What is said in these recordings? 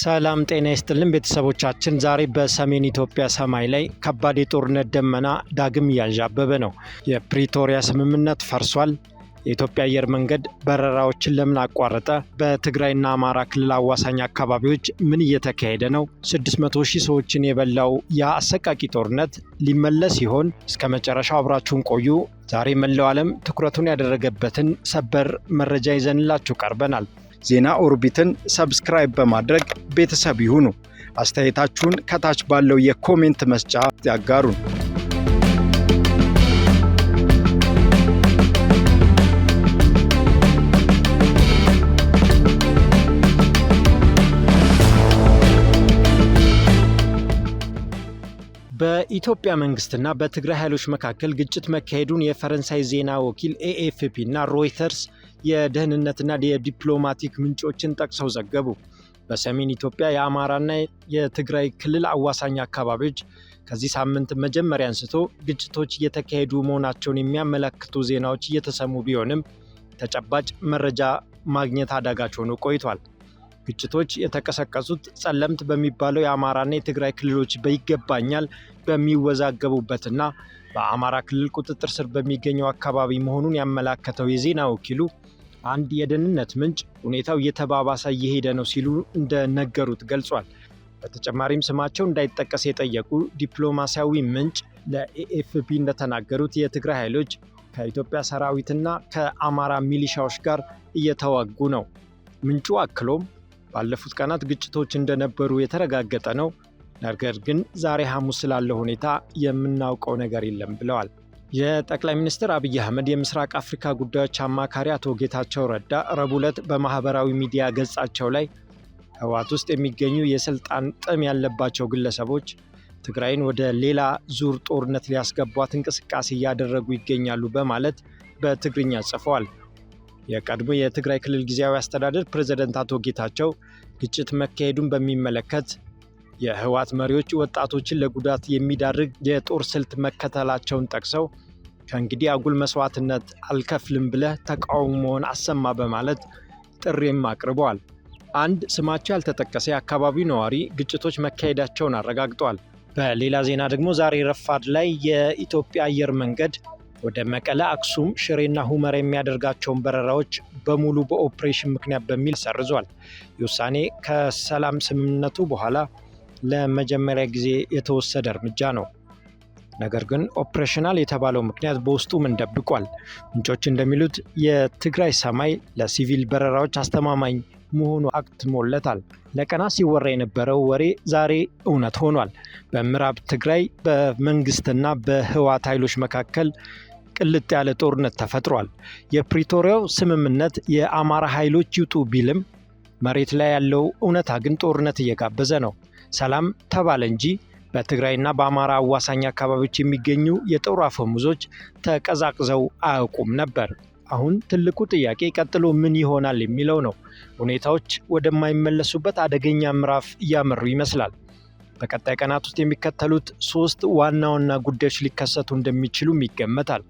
ሰላም ጤና ይስጥልን ቤተሰቦቻችን፣ ዛሬ በሰሜን ኢትዮጵያ ሰማይ ላይ ከባድ የጦርነት ደመና ዳግም እያንዣበበ ነው። የፕሪቶሪያ ስምምነት ፈርሷል። የኢትዮጵያ አየር መንገድ በረራዎችን ለምን አቋረጠ? በትግራይና አማራ ክልል አዋሳኝ አካባቢዎች ምን እየተካሄደ ነው? 600 ሺህ ሰዎችን የበላው ያ አሰቃቂ ጦርነት ሊመለስ ይሆን? እስከ መጨረሻው አብራችሁን ቆዩ። ዛሬ መላው ዓለም ትኩረቱን ያደረገበትን ሰበር መረጃ ይዘንላችሁ ቀርበናል። ዜና ኦርቢትን subscribe በማድረግ ቤተሰብ ይሁኑ። አስተያየታችሁን ከታች ባለው የ comment መስጫ ያጋሩን። በኢትዮጵያ መንግስትና በትግራይ ኃይሎች መካከል ግጭት መካሄዱን የፈረንሳይ ዜና ወኪል ኤኤፍፒ እና ሮይተርስ የደህንነትና የዲፕሎማቲክ ምንጮችን ጠቅሰው ዘገቡ። በሰሜን ኢትዮጵያ የአማራና የትግራይ ክልል አዋሳኝ አካባቢዎች ከዚህ ሳምንት መጀመሪያ አንስቶ ግጭቶች እየተካሄዱ መሆናቸውን የሚያመለክቱ ዜናዎች እየተሰሙ ቢሆንም ተጨባጭ መረጃ ማግኘት አዳጋች ሆኖ ቆይቷል። ግጭቶች የተቀሰቀሱት ጸለምት በሚባለው የአማራና የትግራይ ክልሎች በይገባኛል በሚወዛገቡበትና በአማራ ክልል ቁጥጥር ስር በሚገኘው አካባቢ መሆኑን ያመላከተው የዜና ወኪሉ አንድ የደህንነት ምንጭ ሁኔታው እየተባባሰ እየሄደ ነው ሲሉ እንደነገሩት ገልጿል። በተጨማሪም ስማቸው እንዳይጠቀስ የጠየቁ ዲፕሎማሲያዊ ምንጭ ለኤኤፍፒ እንደተናገሩት የትግራይ ኃይሎች ከኢትዮጵያ ሰራዊትና ከአማራ ሚሊሻዎች ጋር እየተዋጉ ነው። ምንጩ አክሎም ባለፉት ቀናት ግጭቶች እንደነበሩ የተረጋገጠ ነው፣ ነገር ግን ዛሬ ሐሙስ ስላለው ሁኔታ የምናውቀው ነገር የለም ብለዋል። የጠቅላይ ሚኒስትር አብይ አህመድ የምስራቅ አፍሪካ ጉዳዮች አማካሪ አቶ ጌታቸው ረዳ ረቡዕ ዕለት በማህበራዊ ሚዲያ ገጻቸው ላይ ህወሓት ውስጥ የሚገኙ የስልጣን ጥም ያለባቸው ግለሰቦች ትግራይን ወደ ሌላ ዙር ጦርነት ሊያስገቧት እንቅስቃሴ እያደረጉ ይገኛሉ በማለት በትግርኛ ጽፈዋል። የቀድሞ የትግራይ ክልል ጊዜያዊ አስተዳደር ፕሬዝደንት አቶ ጌታቸው ግጭት መካሄዱን በሚመለከት የህወሓት መሪዎች ወጣቶችን ለጉዳት የሚዳርግ የጦር ስልት መከተላቸውን ጠቅሰው ከእንግዲህ አጉል መስዋዕትነት አልከፍልም ብለህ ተቃውሞውን አሰማ በማለት ጥሪም አቅርበዋል። አንድ ስማቸው ያልተጠቀሰ የአካባቢው ነዋሪ ግጭቶች መካሄዳቸውን አረጋግጧል። በሌላ ዜና ደግሞ ዛሬ ረፋድ ላይ የኢትዮጵያ አየር መንገድ ወደ መቀለ፣ አክሱም፣ ሽሬና ሁመራ የሚያደርጋቸውን በረራዎች በሙሉ በኦፕሬሽን ምክንያት በሚል ሰርዟል። ይህ ውሳኔ ከሰላም ስምምነቱ በኋላ ለመጀመሪያ ጊዜ የተወሰደ እርምጃ ነው። ነገር ግን operational የተባለው ምክንያት በውስጡ ምን ደብቋል? ምንጮች እንደሚሉት የትግራይ ሰማይ ለሲቪል በረራዎች አስተማማኝ መሆኑ አክትሞለታል። ለቀናት ሲወራ የነበረው ወሬ ዛሬ እውነት ሆኗል። በምዕራብ ትግራይ በመንግስትና በህወሓት ኃይሎች መካከል ቅልጥ ያለ ጦርነት ተፈጥሯል። የፕሪቶሪያው ስምምነት የአማራ ኃይሎች ይውጡ ቢልም መሬት ላይ ያለው እውነታ ግን ጦርነት እየጋበዘ ነው። ሰላም ተባለ እንጂ በትግራይና በአማራ አዋሳኝ አካባቢዎች የሚገኙ የጦር አፈሙዞች ተቀዛቅዘው አያውቁም ነበር። አሁን ትልቁ ጥያቄ ቀጥሎ ምን ይሆናል የሚለው ነው። ሁኔታዎች ወደማይመለሱበት አደገኛ ምዕራፍ እያመሩ ይመስላል። በቀጣይ ቀናት ውስጥ የሚከተሉት ሶስት ዋና ዋና ጉዳዮች ሊከሰቱ እንደሚችሉም ይገመታል።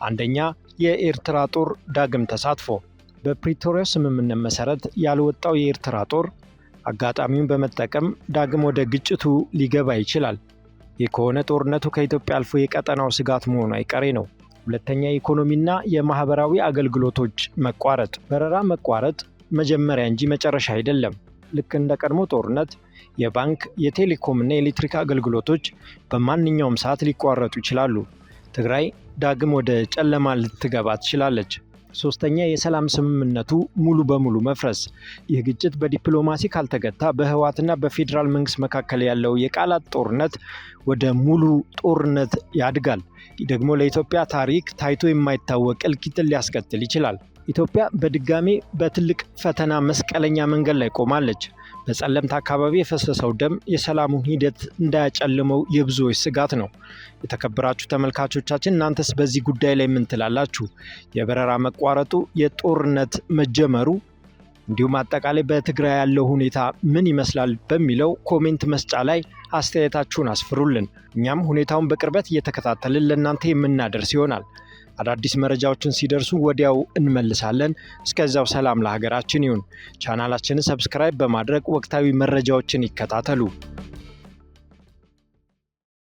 አንደኛ፣ የኤርትራ ጦር ዳግም ተሳትፎ። በፕሪቶሪያው ስምምነት መሰረት ያልወጣው የኤርትራ ጦር አጋጣሚውን በመጠቀም ዳግም ወደ ግጭቱ ሊገባ ይችላል። ይህ ከሆነ ጦርነቱ ከኢትዮጵያ አልፎ የቀጠናው ስጋት መሆኑ አይቀሬ ነው። ሁለተኛ፣ የኢኮኖሚና የማህበራዊ አገልግሎቶች መቋረጥ። በረራ መቋረጥ መጀመሪያ እንጂ መጨረሻ አይደለም። ልክ እንደ ቀድሞ ጦርነት የባንክ፣ የቴሌኮም እና የኤሌክትሪክ አገልግሎቶች በማንኛውም ሰዓት ሊቋረጡ ይችላሉ። ትግራይ ዳግም ወደ ጨለማ ልትገባ ትችላለች። ሶስተኛ፣ የሰላም ስምምነቱ ሙሉ በሙሉ መፍረስ። ይህ ግጭት በዲፕሎማሲ ካልተገታ በህወሓትና በፌዴራል መንግስት መካከል ያለው የቃላት ጦርነት ወደ ሙሉ ጦርነት ያድጋል። ይህ ደግሞ ለኢትዮጵያ ታሪክ ታይቶ የማይታወቅ እልቂትን ሊያስከትል ይችላል። ኢትዮጵያ በድጋሜ በትልቅ ፈተና መስቀለኛ መንገድ ላይ ቆማለች። በጸለምት አካባቢ የፈሰሰው ደም የሰላሙን ሂደት እንዳያጨልመው የብዙዎች ስጋት ነው። የተከበራችሁ ተመልካቾቻችን፣ እናንተስ በዚህ ጉዳይ ላይ ምን ትላላችሁ? የበረራ መቋረጡ፣ የጦርነት መጀመሩ እንዲሁም አጠቃላይ በትግራይ ያለው ሁኔታ ምን ይመስላል በሚለው comment መስጫ ላይ አስተያየታችሁን አስፍሩልን። እኛም ሁኔታውን በቅርበት እየተከታተልን ለእናንተ የምናደርስ ይሆናል። አዳዲስ መረጃዎችን ሲደርሱ ወዲያው እንመልሳለን። እስከዚያው ሰላም ለሀገራችን ይሁን። ቻናላችንን subscribe በማድረግ ወቅታዊ መረጃዎችን ይከታተሉ።